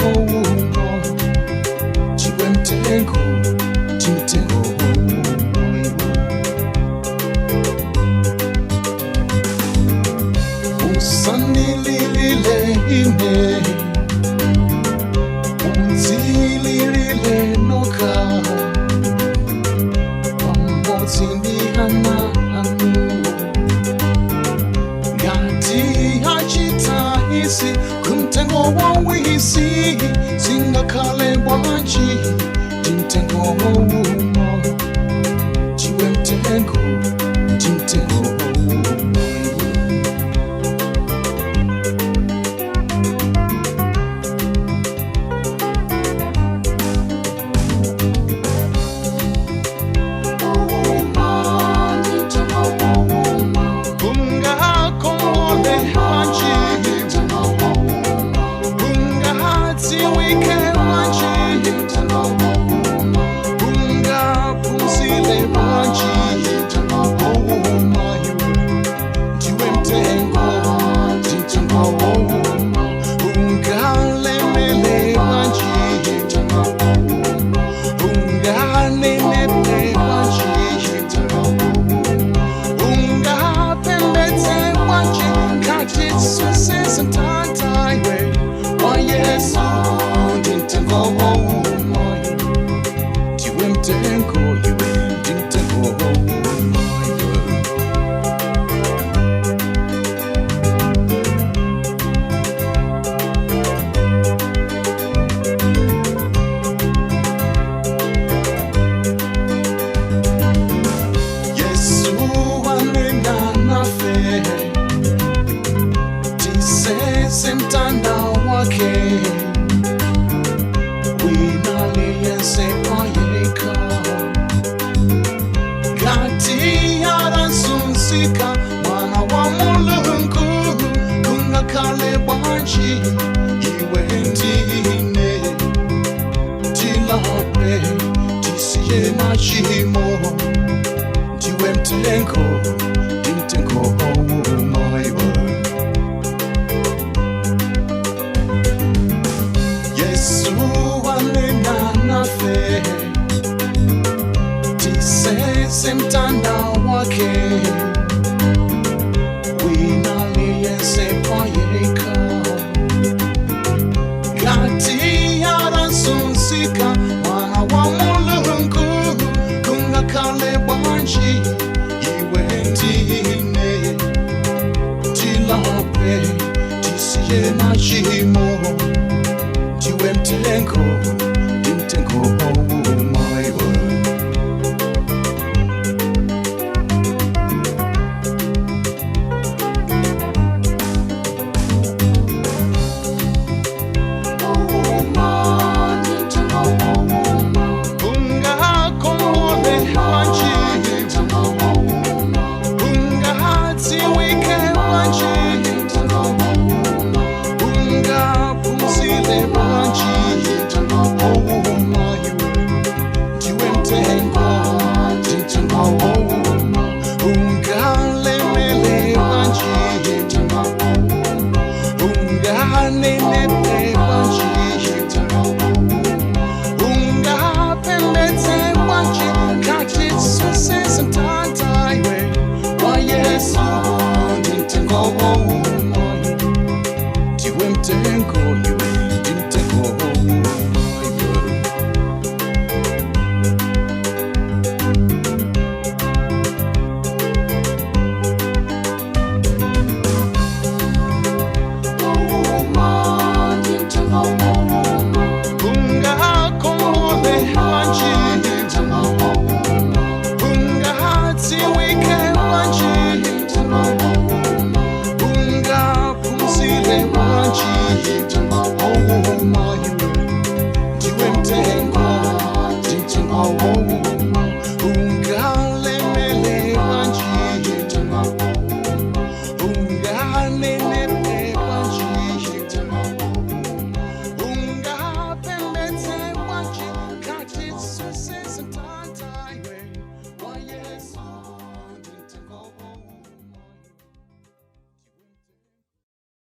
wouma, ndiwe mtengo, ndi mtengo wouma iwe. Usandililile ine, mudzililile nokha, pamodzi ndi ana anu. Ngati achita izi kumtengo wauwisi, zingakhale bwanji ndi mtengo wouma, ndiwe mtengo, ndi mtengo wouma iwe. Wouma, ndi mtengo wouma. Ungakongole bwanji, Ndi mtengo wouma. ungadziwike bwanji, Ndi mtengo wouma. ungaphunzile bwanji, Ndi mtengo wouma. wouma iwe, ndiwe mtengo, ndi mtengo wouma. Ungalemele bwanji, Ndi mtengo wouma. unganenepe bwanji, Ndi mtengo wouma. ungapembedze bwanji, ngati susizintanta iwe wa Yesu, ndi mtengo wouma iwe, ndiwe mtengo iwe, ndi mtengo wouma iwe. Yesu wanena nafe, tisese mtanda wake, wina aliyense payekha. Ngati adazunzika mwana wa Mulungu, kungakhale bwanji iwe ndine, tilape tisiye machimo, ndiwe mtengo, ndi mtengo wouma iwe. Yesu wanena nafe, tisese mtanda wake, wina aliyense payekha. Ngati adazunzika mwana wa Mulungu, kungakhale bwanji iwe ndine, tilape tisiye machimo, ndiwe mtengo, ndi mtengo.